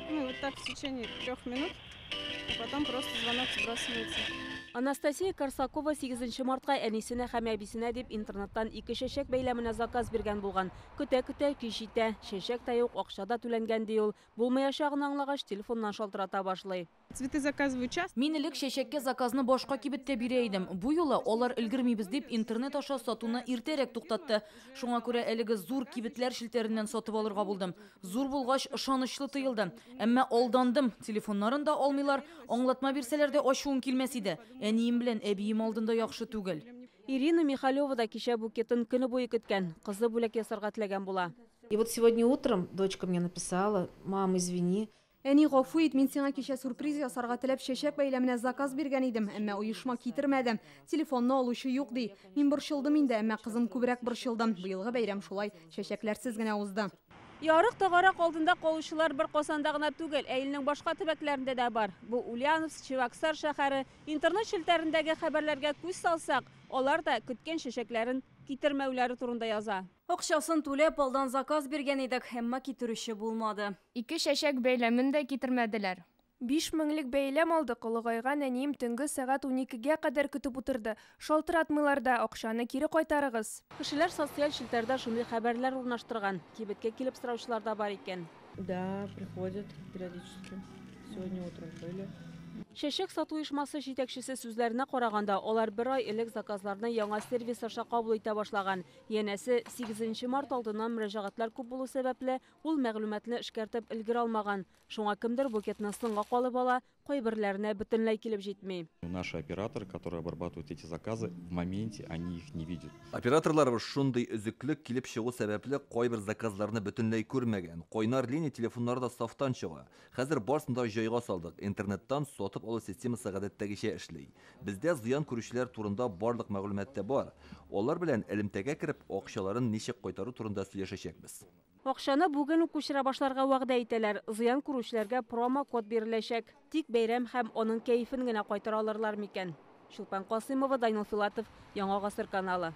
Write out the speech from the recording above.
Ну, вот так в течение 3 минут, а потом просто звонок сбрасывается. Анастасия Корсакова 8 мартка әнисенә һәм әбисенә дип интернеттан ике чәчәк бәйләменә заказ биргән булган. Көтә-көтә кич җитә. Чәчәк тә юк, акча да түләнгән ди ул. Булмаячагын аңлагач, телефоннан шалтырата башлый. Цветы заказываю часто. Мин элек чәчәккә заказны башка кибеттә бирә идем. Бу юлы алар, өлгермибез дип, интернет аша сатуны иртәрәк туктатты. Шуңа күрә әлеге зур кибетләр челтәреннән сатып алырга булдым. Зур булгач, ышанычлы тоелды. Әмма алдандым. Телефоннарын да алмыйлар. Аңлатма бирсәләр дә ачуым килмәс иде. Әнием белән әбием алдында яхшы түгел. Ирина Михалева да кичә букетын көне буе көткән. Кызы бүләк ясарга теләгән була. И вот сегодня утром дочка мне написала: «Мам, извини». Әни, гафу ит, мин сиңа кичә сюрприз ясарга теләп чәчәк бәйләменә заказ биргән идем, әмма оешма китермәде. Телефонны алучы юк ди. Мин борчылдым инде, әмма кызым күбрәк борчылды. Быелгы бәйрәм шулай чәчәкләрсез генә узды. Ярык тагарак алдында калучылар бер Казанда гына түгел, ә илнең башка төбәкләрендә дә бар. Бу Ульяновск, Чебоксар шәһәре. Интернет челтәрендәге хәбәрләргә күз салсак, алар да көткән чәчәкләрен китермәүләре турында яза. Акчасын түләп, алдан заказ биргән идек, әмма китерүче булмады. Ике чәчәк бәйләмен дә китермәделәр. 5 меңлек бәйләм алдык. Олыгайган әнием төнге сәгать 12гә кадәр көтеп утырды. Шалтыратмыйлар да, акчаны кире кайтарыгыз. Кешеләр социаль челтәрдә шундый хәбәрләр урнаштырган. Кибеткә килеп сораучылар да бар икән. Да, приходят периодически. Сегодня утром были. Чәчәк сату оешмасы җитәкчесе сүзләренә караганда, алар бер ай элек заказларны яңа сервис аша кабул итә башлаган. Янәсе, 8 март алдыннан мөрәҗәгатьләр күп булу сәбәпле, ул мәгълүматны эшкәртеп өлгерә алмаган. Шуңа кемдер букетны соңга калып ала, кайберләренә бөтенләй килеп җитми. Наши операторы, которые обрабатывают эти заказы, в моменте они их не видят. Операторларыбыз шундый өзеклек килеп чыгу сәбәпле кайбер заказларны бөтенләй күрмәгән. Кайнар линия телефоннары да сафтан чыга. Хәзер барысын да җайга салдык. Интернеттан сатып алу системасы гадәттәгечә эшли. Бездә зыян күрүчеләр турында барлык мәгълүмат та бар. Алар белән элемтәгә кереп, акчаларын ничек кайтару турында сөйләшәчәкбез. Акчаны бүген үк күчерә башларга вәгъдә итәләр. Зыян күрүчеләргә промокод биреләчәк. Тик бәйрәм һәм аның кәефен генә кайтара алырлар микән? Чулпан Касымова, Данил Филатов, Яңа Гасыр каналы.